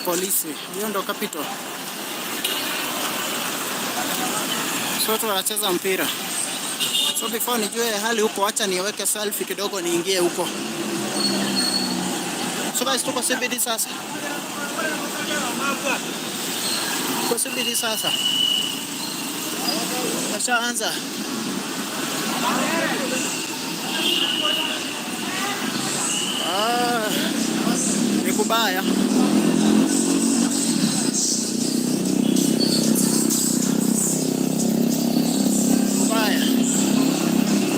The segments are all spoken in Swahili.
Polisi. Hiyo ndo Capital. So watu wanacheza mpira. So before nijue hali huko, acha niweke selfie kidogo niingie huko. So guys, tuko CBD sasa. Tuko CBD sasa. Washaanza. Ah, ni kubaya. Kubaya.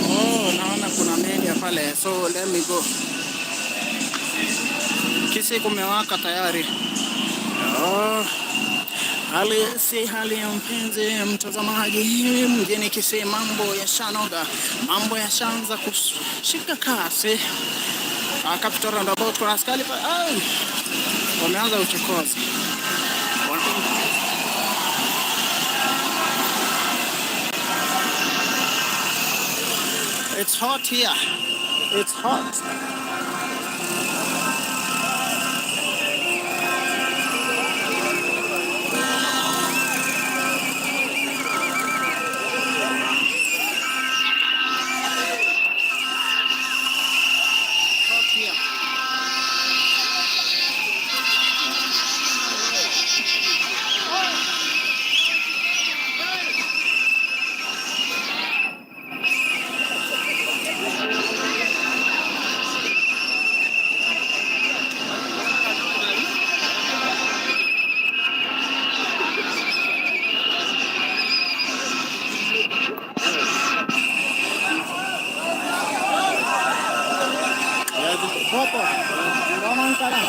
Oh, naona kuna media pale. So let me go. Kisii kumewaka tayari. Oh. Hali si hali ya mpenzi mtazamaji, mjini Kisii mambo yashanoga, mambo yashaanza kushika kasi. Ah, Capital Roundabout kuna askari wameanza uchokozi. It's hot here. It's hot. Hot here. Popo. Mbona nkala?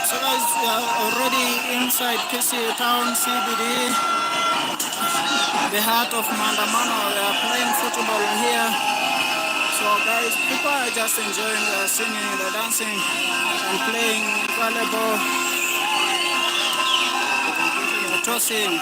So guys, we are already inside Kisii Town CBD, the heart of Maandamano. They are playing football here. So guys, people are just enjoying, they're singing, they're dancing, and playing volleyball, they're tossing.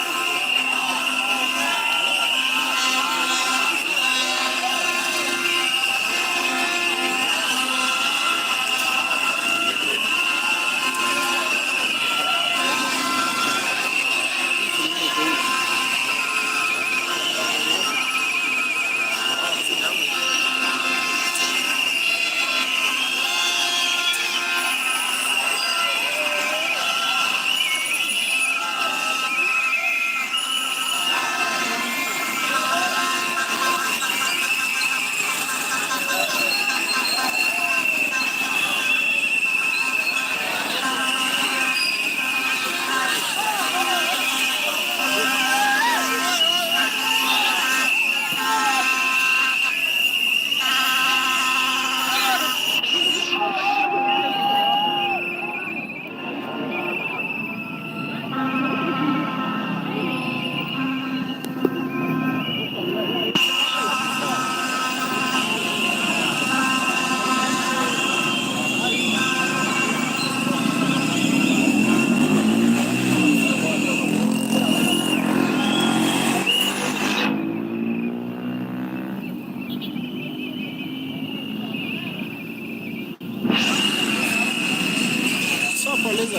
So police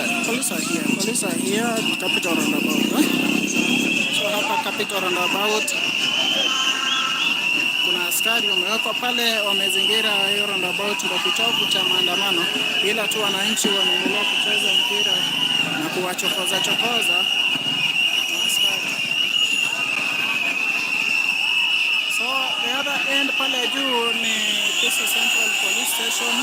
are here. Police are here at Capital Roundabout. Eh? So hapa Capital Roundabout kuna askari wamewekwa pale, wamezingira hiyo roundabout, ndio kitovu cha maandamano, ila tu wananchi wanaendelea kucheza mpira na kuwachokoza chokoza na askari. So the other end pale juu ni Kisii Central Police Station.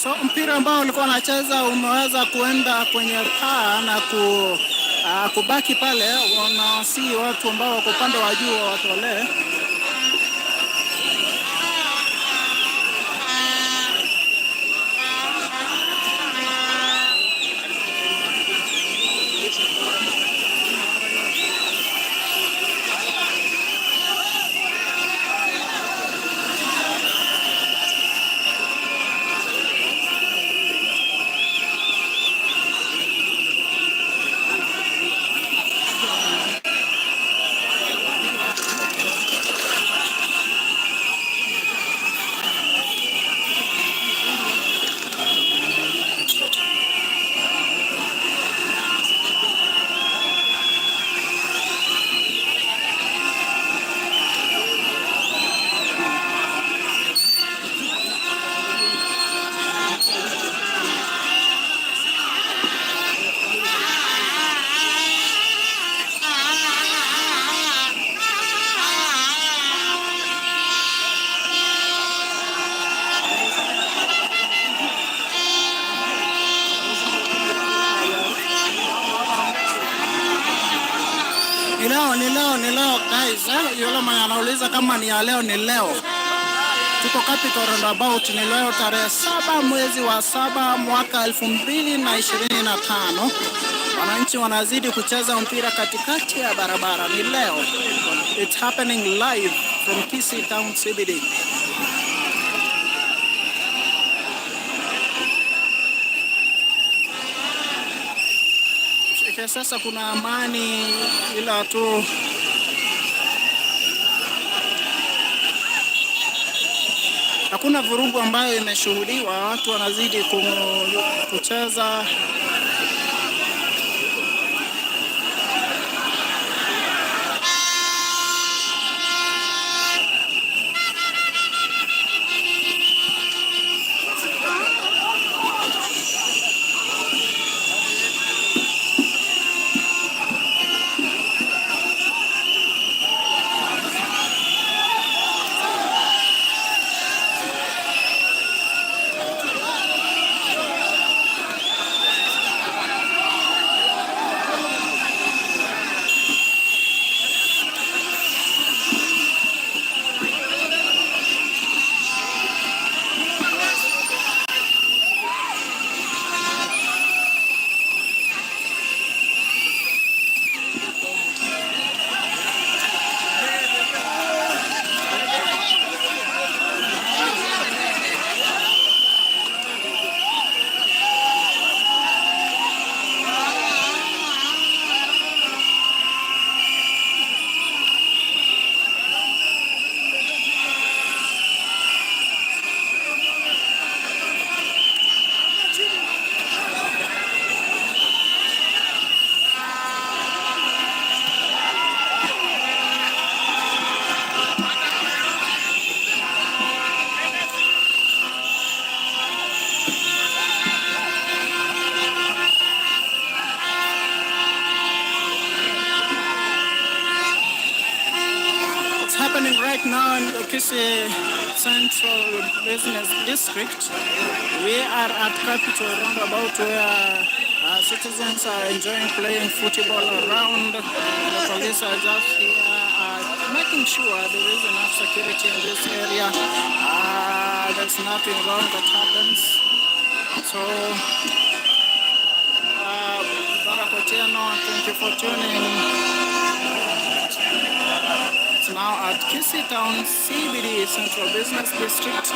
So mpira ambao ulikuwa unacheza umeweza kuenda kwenye paa na kubaki pale. Wanawasihi watu ambao wako upande wa juu wawatolee. Ni leo, ni leo, ni leo guys. Eh? Yule mwenye anauliza kama ni ya leo, ni leo. Tuko Capital Roundabout, ni leo tarehe 7 mwezi wa 7 mwaka 2025. Wananchi wanazidi kucheza mpira katikati ya barabara. Ni leo. It's happening live from Kisii Town CBD. Kwa sasa kuna amani, ila tu hakuna vurugu ambayo imeshuhudiwa. Watu wanazidi kucheza. It's happening right now in the Kisii Central Business District. We are at Capital Roundabout where citizens are enjoying playing football around. The police are just here making sure there is enough security in this area. There's nothing wrong that happens. So, Barack Otieno, thank you for tuning. It's now at Kisii Town CBD Central Business District.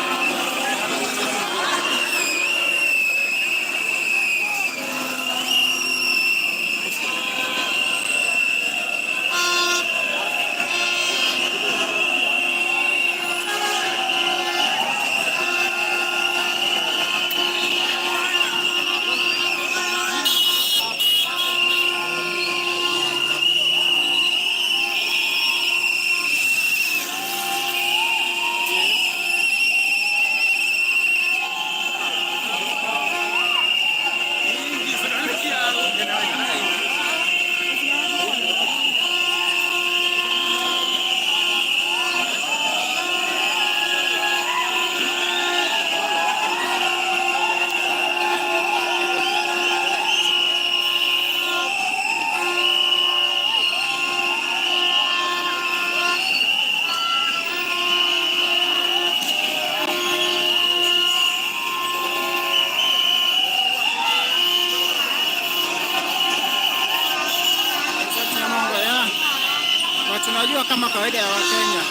Unajua kama kawaida ya Wakenya,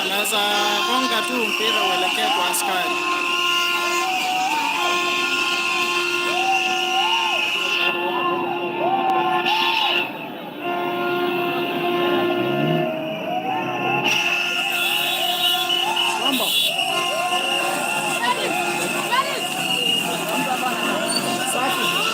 anaweza gonga tu mpira uelekee kwa askari. Mambo. Safi.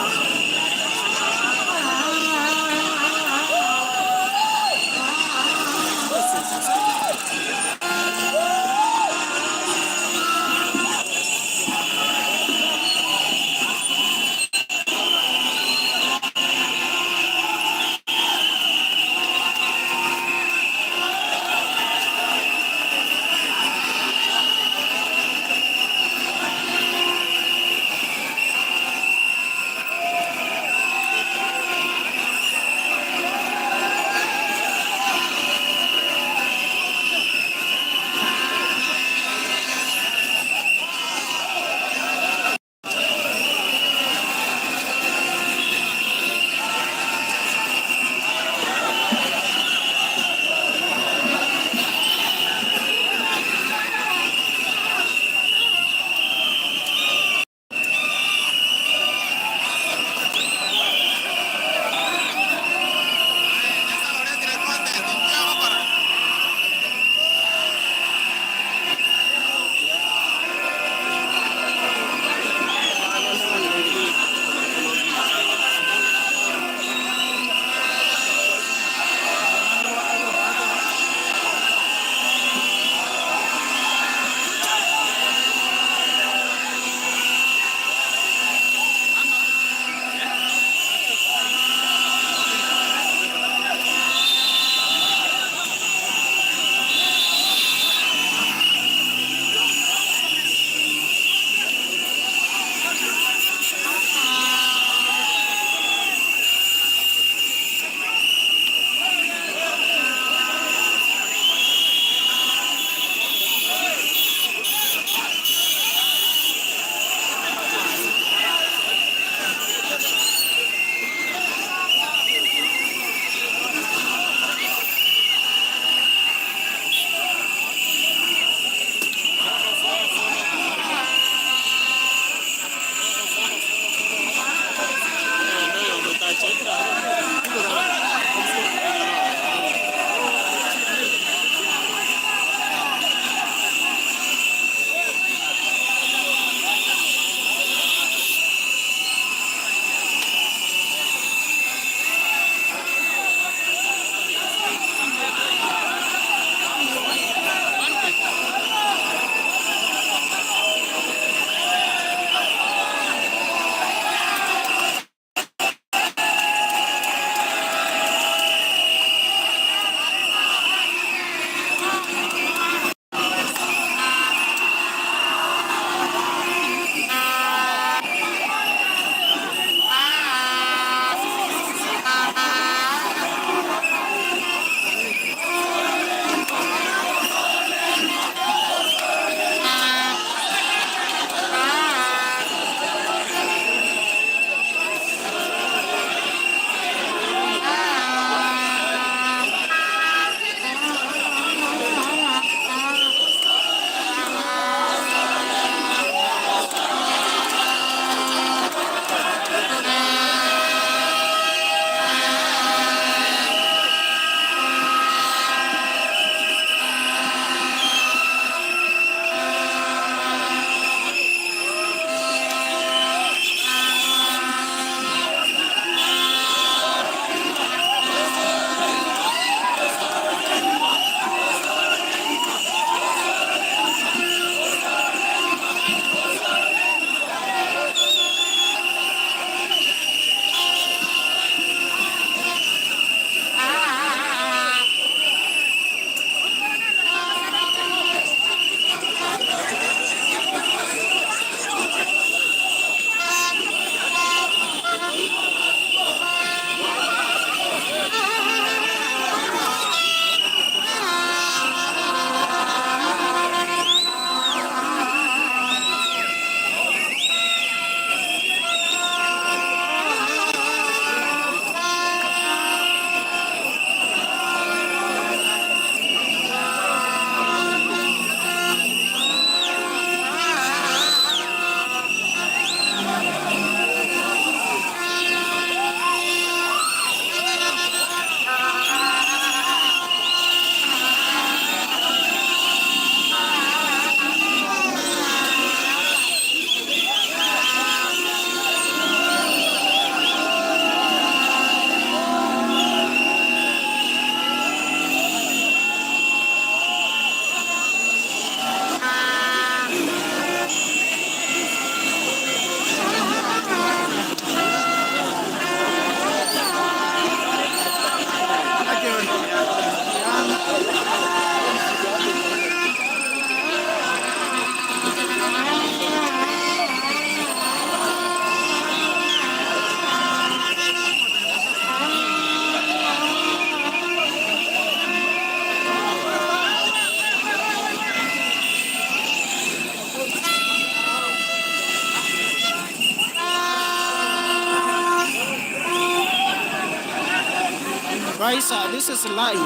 Raisa, this is live.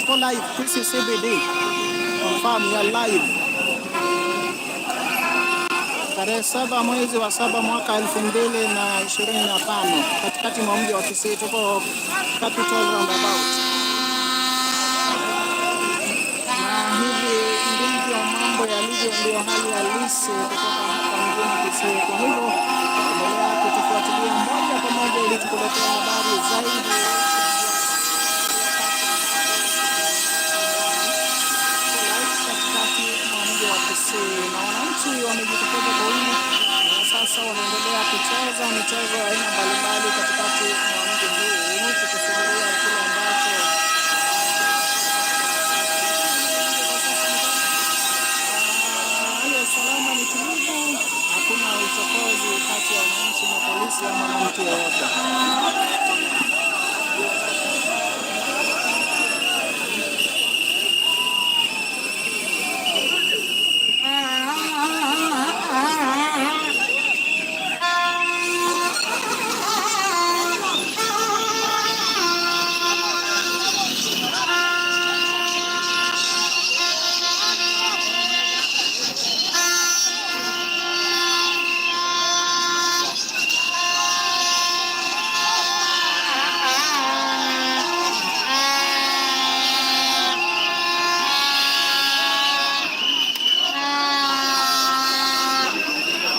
Tuko live, this is CBD. Confirm you are live. Tarehe 7 mwezi wa 7 mwaka 2025, katikati mwa mji wa Kisii, tuko Capital Roundabout. Na hivi ndivyo mambo yalivyo, ndio hali halisi kutoka hapa mjini Kisii. Kwa hivyo endelea kutufuatilia moja kwa moja ili tukuletea habari zaidi. Katikati mwa mji wa Kisii na wananchi wamejitokeza kwa wingi na sasa wanaendelea kucheza michezo ya aina mbalimbali katikati mwa mji huu, tukisubiria kile ambacho hali ya usalama ni tulivu, hakuna uchokozi kati ya wananchi na polisi ama na mtu yeyote.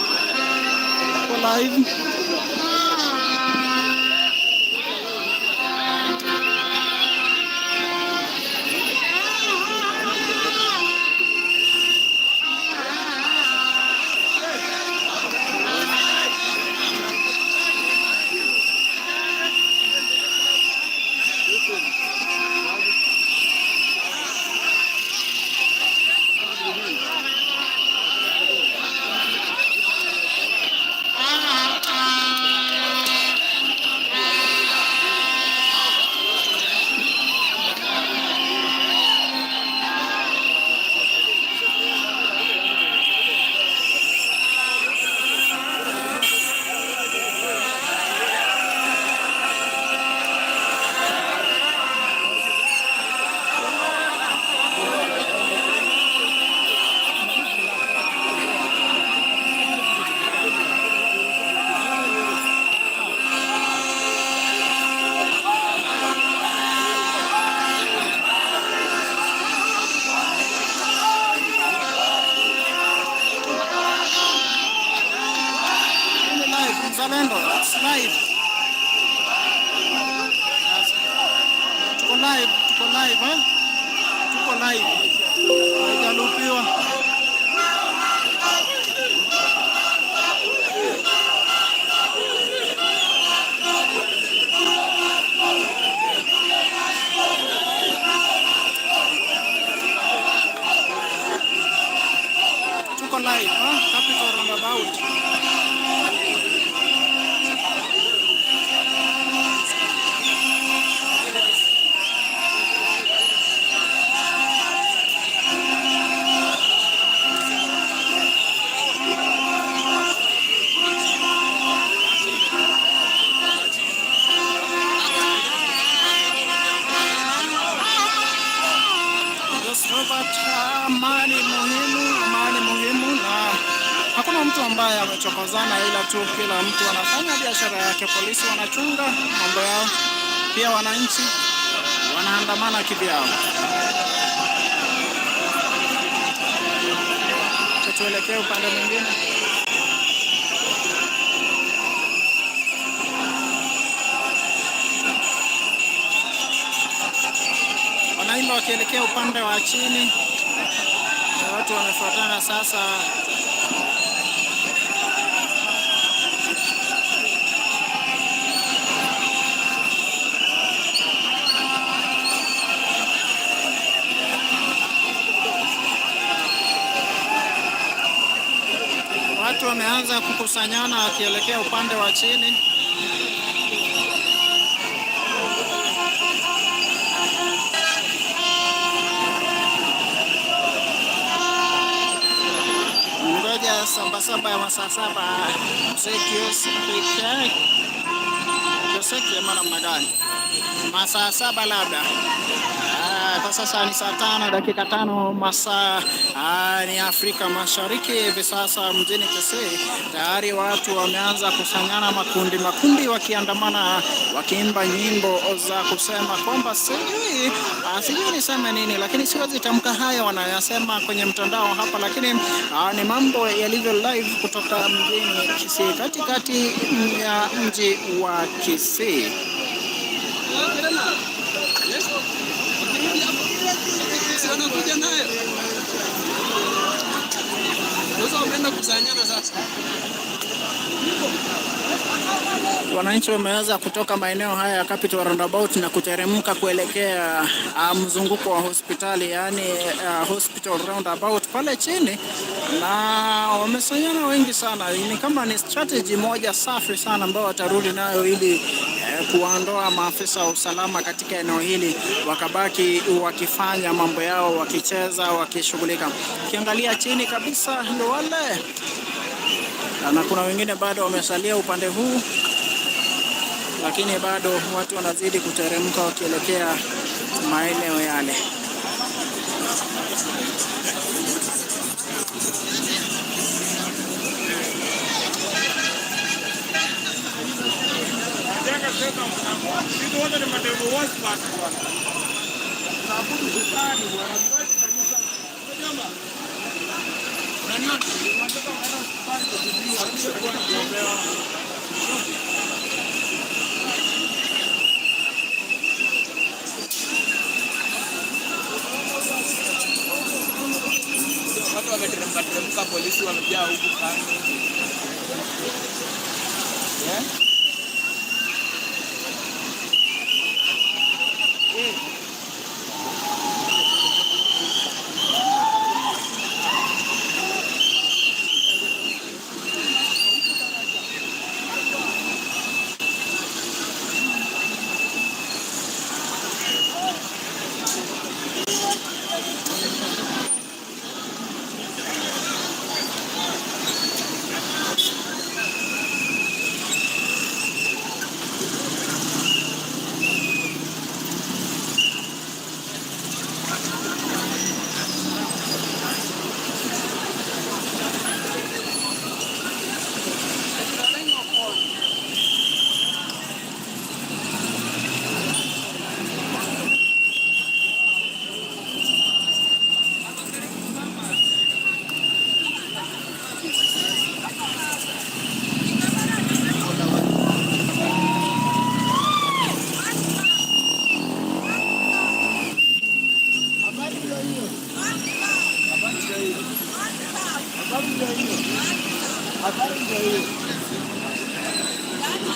Tuko live. Ni live, Mzalendo, it's live. Tuko live, tuko live, eh? Tuko live. Haijalupiwa. Tuko live, eh? Capital Roundabout. Yes, Robert, amani muhimu, amani muhimu, na hakuna mtu ambaye amechokozana, ila tu kila mtu anafanya biashara yake. Polisi wanachunga mambo yao, pia wananchi wanaandamana kivyao. Tuelekee upande mwingine. Wanaimba wakielekea upande wa chini, na watu wamefuatana sasa. Watu wameanza kukusanyana wakielekea upande wa chini. Ngoja Sabasaba ya masaa 7 mzee Kioseki ama namna gani? Masaa 7 labda. Kwa sasa ni saa 5:05 masaa ni Afrika Mashariki. Hivi sasa mjini Kisii tayari watu wameanza kusanyana makundi makundi, wakiandamana wakiimba nyimbo za kusema kwamba sijui niseme nini, lakini siwezi tamka haya wanayosema kwenye mtandao hapa, lakini ni mambo yalivyo live kutoka mjini Kisii, katikati ya mji wa Kisii. Wanakuja nayo sasa, wameenda kusanyana sasa. Wananchi wameweza kutoka maeneo haya ya Capital Roundabout na kuteremka kuelekea mzunguko wa hospitali, yani Hospital Roundabout pale chini, na wamesanyana wengi sana. Ni kama ni strategy moja safi sana ambayo watarudi nayo ili kuwaondoa maafisa wa usalama katika eneo hili, wakabaki wakifanya mambo yao, wakicheza, wakishughulika. Ukiangalia chini kabisa ndio wale, na kuna wengine bado wamesalia upande huu, lakini bado watu wanazidi kuteremka wakielekea maeneo yale. Watu wameteremka teremka, polisi wamejaa huku kando. Yeah?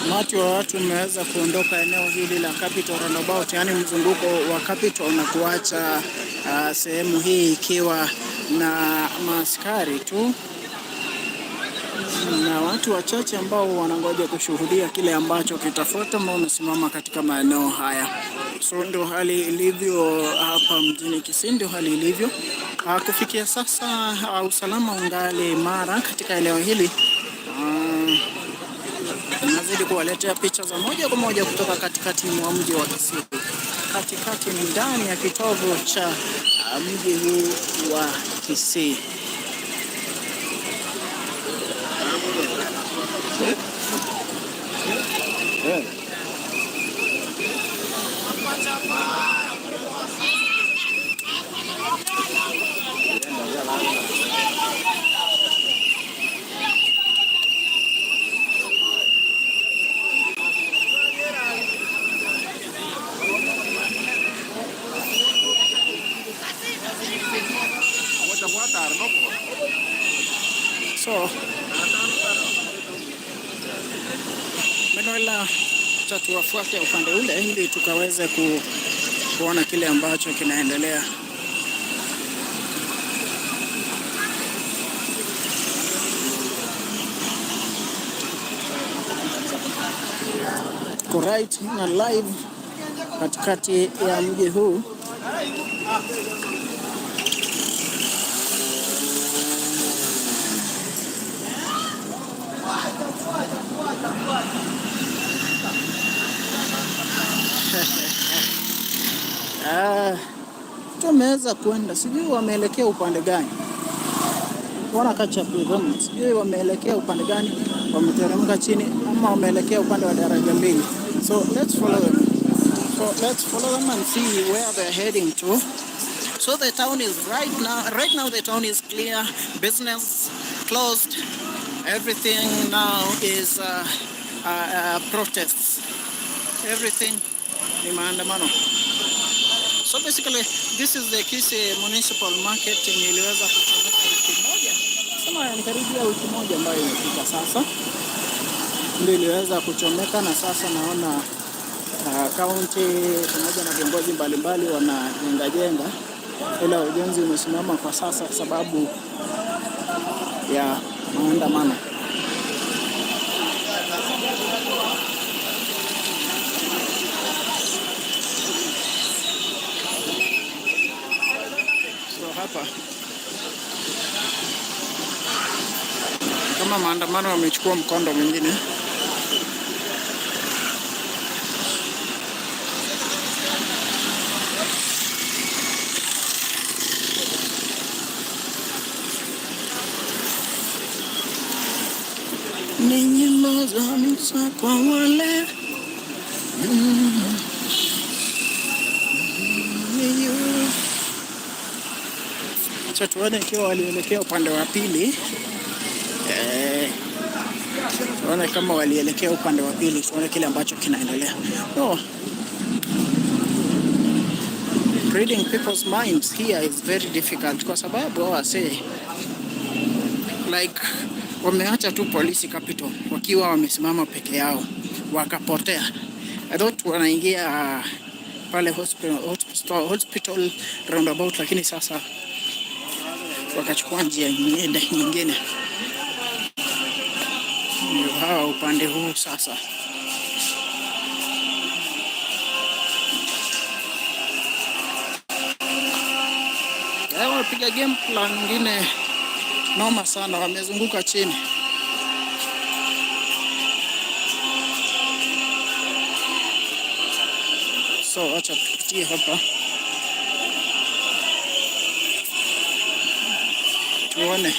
Umati wa watu umeweza kuondoka eneo hili la Capital Roundabout, yani mzunguko wa Capital, na kuacha sehemu hii ikiwa na maaskari tu na watu wachache ambao wanangoja kushuhudia kile ambacho kitafuata, ambao wamesimama katika maeneo haya. So ndio hali ilivyo hapa mjini Kisii, ndio hali ilivyo kufikia sasa. Usalama ungali imara katika eneo hili. Nazidi kuwaletea picha za moja kwa moja kutoka katikati mwa mji wa Kisii, katikati ndani ya kitovu cha mji huu wa Kisii. So Manuela, tuwafuate upande ule ili tukaweze kuona kile ambacho kinaendelea. Tuko right na live katikati ya mji huu. Wameweza kuenda, sijui wameelekea upande gani. Wana catch up with them, sijui wameelekea upande gani, wameteremka chini ama wameelekea upande wa daraja mbili. So let's follow them. So let's follow them and see where they're heading to. So the town is right now the town is clear, business closed, everything now is protests. Everything ni maandamano. So basically this is the Kisii Municipal Market yenye iliweza kuchomeka wiki moja, sema ni karibia wiki moja ambayo imepita sasa, ndio iliweza kuchomeka, na sasa naona county pamoja na viongozi mbalimbali wanajenga jenga, ila ujenzi umesimama kwa sasa sababu ya maandamano. So hapa kama maandamano yamechukua mkondo mwingine. Ni nyimbo za misa kwa wale Acha tuone ikiwa walielekea upande wa pili. Tuone kama walielekea upande wa pili, tuone kile ambacho kinaendelea. Oh, reading people's minds here is very difficult kwa sababu hawa say like wameacha tu polisi capital wakiwa wamesimama peke yao wakapotea. I thought wanaingia pale hospital roundabout, lakini sasa wakachukua njia nyingine. Ndio hawa upande huu sasa. Wamepiga game plan nyingine noma sana, wamezunguka chini. So acha tupitie hapa tuone.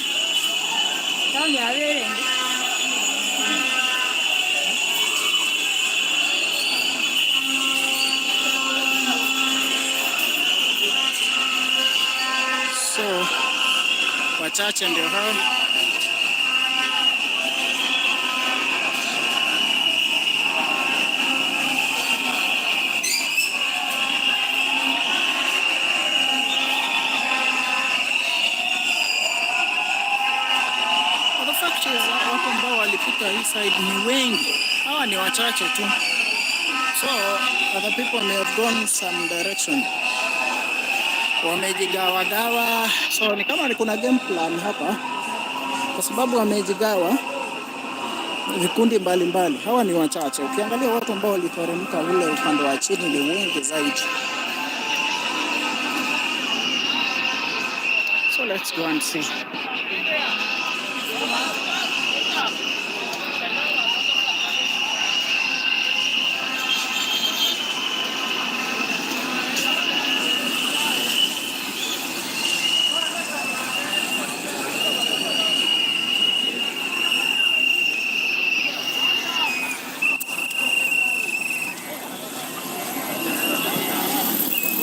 So wachache ndio hao. But the fact is, watu ambao walipita hii side ni wengi, hawa ni wachache tu. So other people may have gone some direction, wamejigawagawa. So ni kama kuna game plan hapa, kwa sababu wamejigawa vikundi mbalimbali. Hawa ni wachache. Ukiangalia watu ambao waliteremka ule upande wa chini ni wengi zaidi. So let's go and see.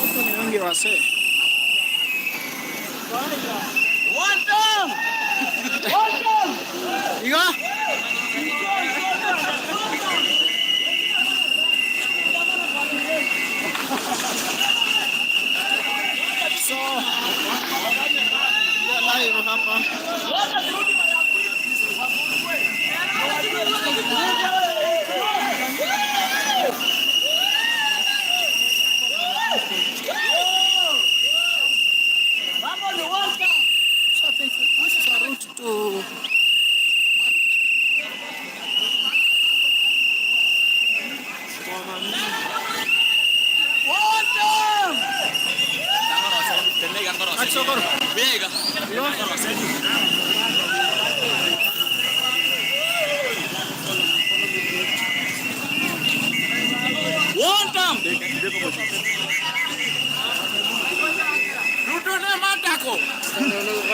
Watu ni wengi wasee. One time! One time! Iko? So, we are live hapa.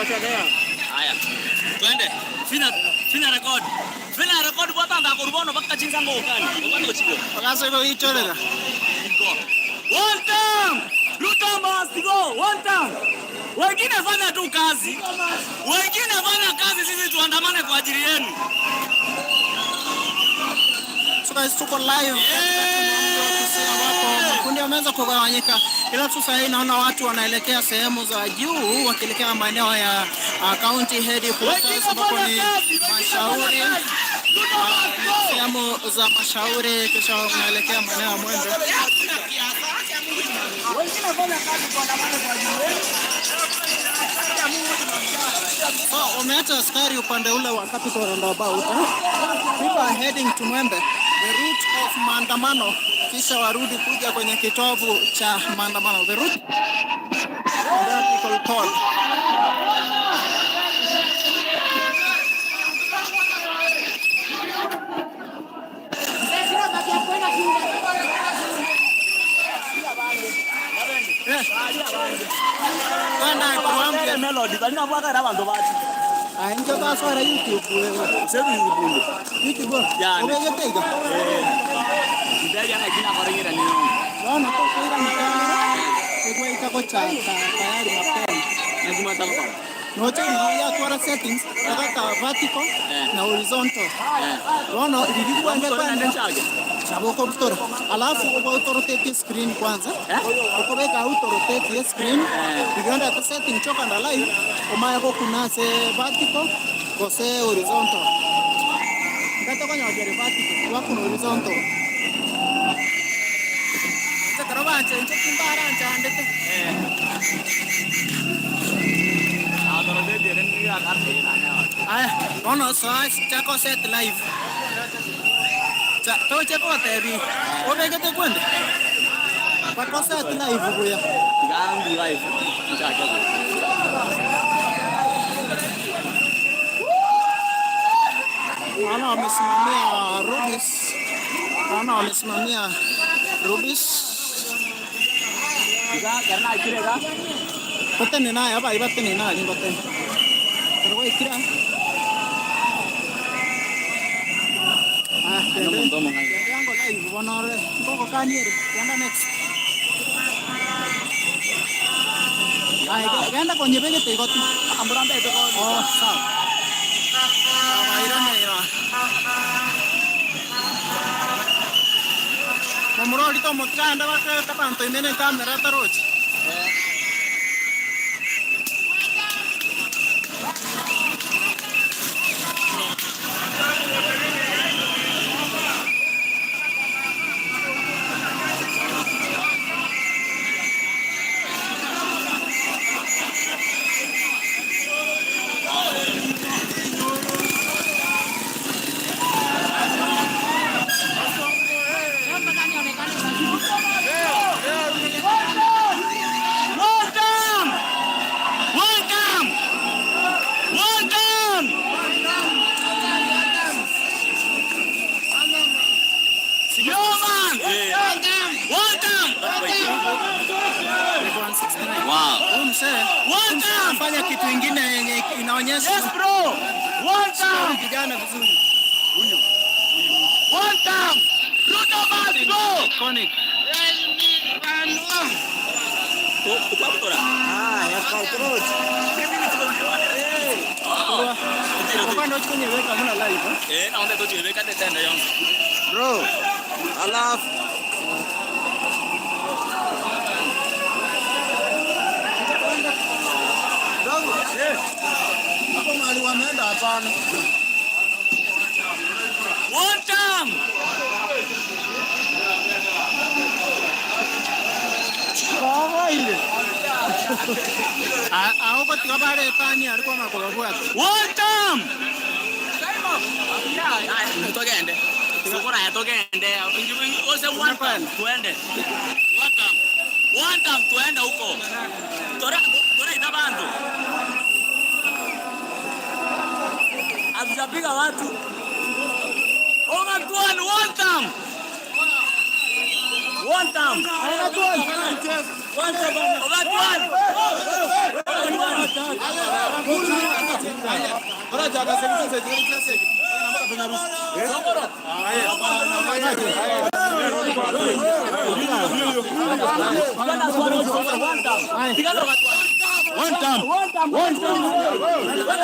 Haya. Twende. Fina fina record. Fina record bwata ndakurubono bakachinza ngokani. Ngokani gochigo. Sasa hivyo ichorera. Go. One time. Ruto must go. One time. Wengine fanya tu kazi. Wengine fanya kazi, sisi tuandamane kwa ajili yenu. So guys, tuko live ambapo makundi yameweza kugawanyika, ila tu sasa hii naona watu wanaelekea sehemu za juu wakielekea maeneo ya county headquarters ambapo ni mashauri, sehemu za mashauri, kisha wanaelekea maeneo ya Mwembe. Wengine fanya kazi, tuandamane kwa ajili yenu. So wameacha askari upande ule wa Capital Roundabout. Eh? People are heading to Mwembe, the route of maandamano, kisha warudi kuja kwenye kitovu cha maandamano, the route that people call. Kwenda kuambia Melody, bali nabwaka abantu bathi. Ah, njo baswara YouTube wewe. Sebu YouTube. YouTube. Yani. Obegete iga. Ndaya ngakina koringira ni. Naona kwa kuira mtandao. Igwe ikagocha tayari mapema. Lazima tafuta. Noche ya twara settings akaka vertical na horizontal. Bono ilikuwa Ndio ngekwa chage. Chaboko mtoro. Alafu uko auto rotate screen kwanza. Uko weka auto rotate screen. Iganda ta setting choka na live omaya ko kuna se vertical ko se horizontal. Ngata kwa nyajere vertical kwa kuna horizontal. Chakara banche nche kimbara nche andete. Ah, toro de dire ni ya karte na. Aya, bono so chako set live. Cha to chako tebi. Obegete kwende. Bako set live buya. Ngambi live. Chage. Naona wamesimamia Rubis. Naona wamesimamia Rubis. Ga garna ikire ga. Batene naye abayi batene naye batene. Pero ikira. Ah, No mundo mo ngai. Yango live bono re. Ngoko kaniere. Yanda next. Ay, genda kwenye begete igoti. Amburanda ito ko. Oh, sawa. Abairane ira. Momurori to motkanda bakata bantu imene kamera tarochi. Welcome! Welcome! Welcome! Yo man! Welcome! 169. Wow. Huyu mzee Welcome! anafanya kitu ingine yenye inaonyesha Yes bro! Welcome! vijana vizuri. Welcome! Ruto must go! Iconic. Ah, ya cockroach. Upande kwenye weka muna live. Eh? Eh, naomba tujiweka tena yongo. Bro. Alafu Hapo mahali wameenda hapana. One time. Kwa ile. Ah, ah, uko tikabare pani alikuwa makolo. One time. Togende. Sokora ya togende. Ose one time tuende. One time. One time tuende huko. Tora tora itabantu. Hatujapiga watu. Over one time. One time. One time. Over one. One time. One time.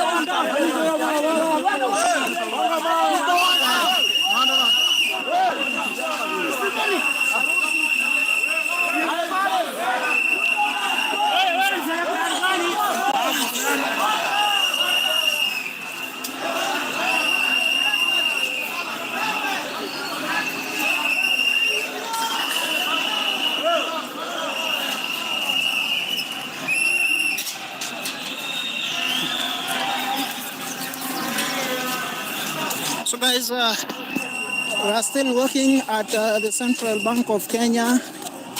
So guys, we are still working at the Central Bank of Kenya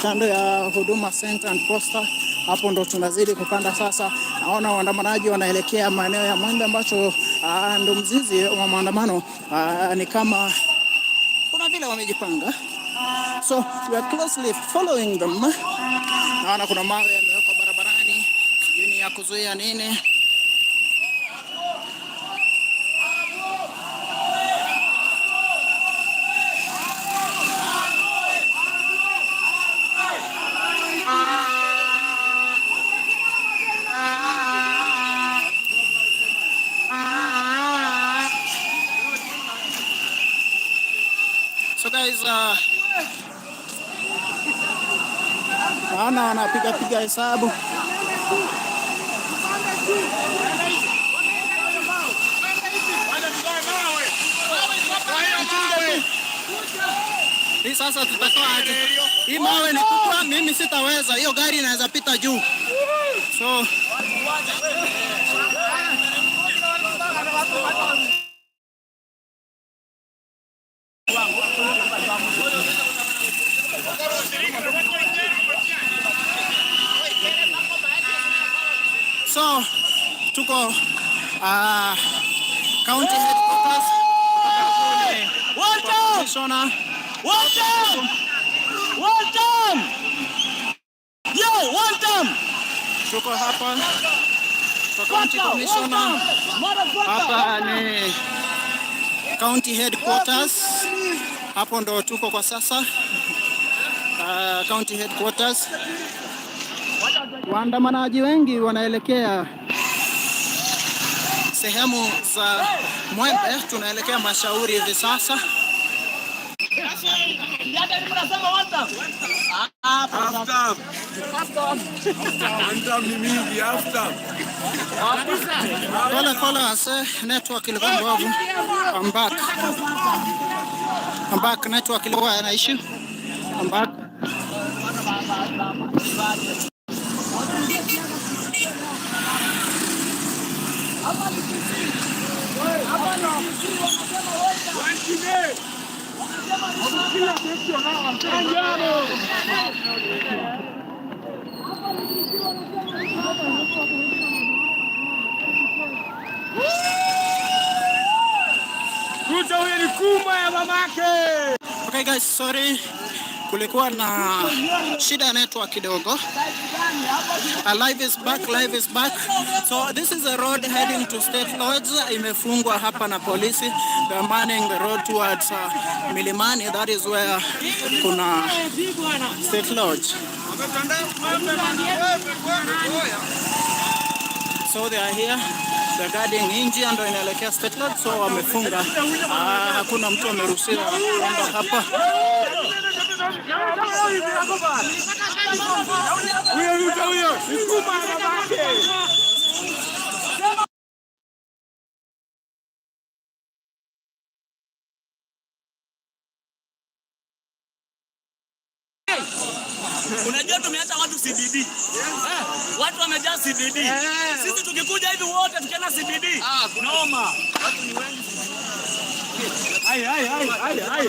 kando ya Huduma Center and Posta. Hapo ndo tunazidi kupanda sasa. Naona waandamanaji wanaelekea maeneo ya Mwembe ambacho ndo mzizi wa maandamano. Ni kama kuna vile wamejipanga, so we are closely following them. Naona kuna mawe yamewekwa barabarani, sijui ni ya kuzuia nini. So guys, naona wanapiga piga hesabu. Hii sasa tutatoa aje? Hii mawe ni kubwa, mimi sitaweza. Hiyo gari inaweza pita juu. So tuko county headquarters. One time. Commissioner. One time. One time. Yo, one time. Tuko hapa kwa county commissioner. Hapa ni county headquarters. Hapo ndo tuko kwa sasa. County headquarters. Waandamanaji wengi wanaelekea sehemu za Mwembe, tunaelekea Mashauri hivi sasa. Half time. One time ni mingi, half time. Pole pole wase, network ilikuwa mbovu. I'm back. I'm back, network ilikuwa na issue. I'm back. Ruto huyo ni kuma ya mamake. Okay guys, sorry. Kulikuwa na shida ya network kidogo. Live is back, live is back. So this is a road heading to State Lodge. Imefungwa hapa na polisi. They are manning the road towards Milimani. That is where kuna State Lodge. So they are here. They're guarding hii njia ndo inaelekea State Lodge, so wamefunga. Hakuna mtu ameruhusiwa kwenda hapa. Huyo Ruto huyo ni kuma ya mamake. Unajua tumeacha watu CBD. Watu wamejaa CBD. Sisi tukikuja hivi wote tukienda CBD. Noma. Ai ai ai ai ai.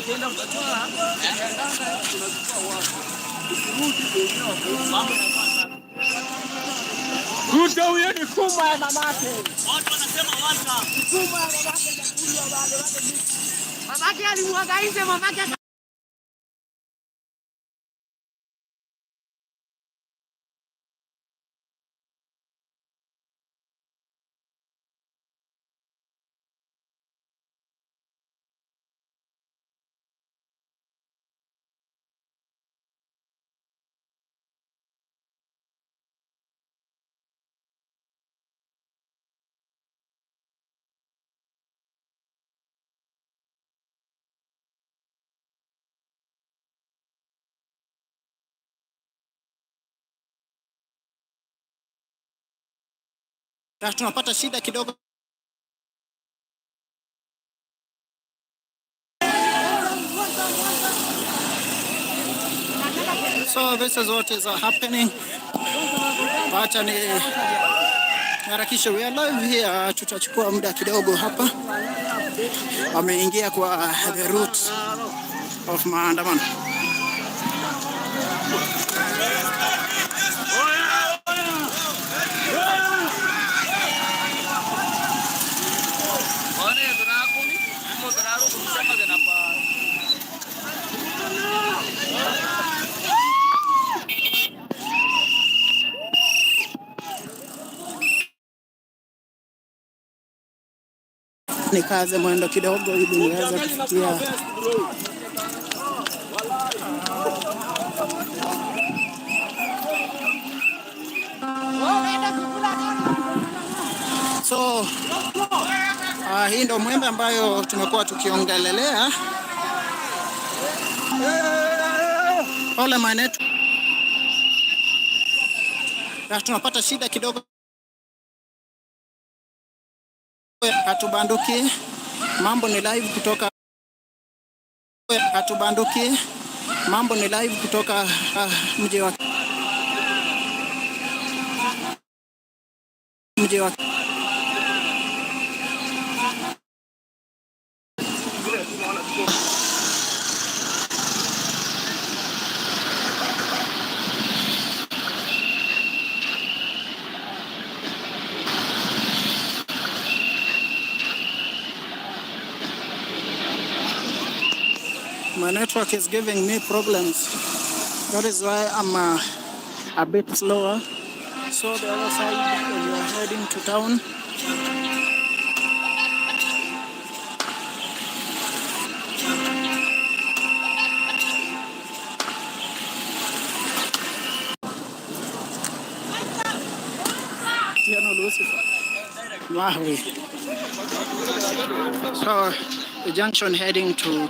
Ruto huyo ni kuma ya mamake. Watu wanasema one time. Mamake alimwaga nje, mamake. Na tunapata shida kidogo. So this is what is happening. Wacha ni harakisha, we are live here. Tutachukua muda kidogo hapa. Wameingia kwa the route of maandamano. Nikaze mwendo kidogo ili niweze kufikia. So hii ndo Mwembe ambayo tumekuwa tukiongelelea. Pole manetu, na tunapata shida kidogo, hatubanduki. Mambo ni live kutoka hatubanduki. Mambo ni live kutoka mji wa. My network is giving me problems. That is why I'm a bit slower. So the other side, we are heading to town. Tiano Lucifer. Maui. So the junction heading to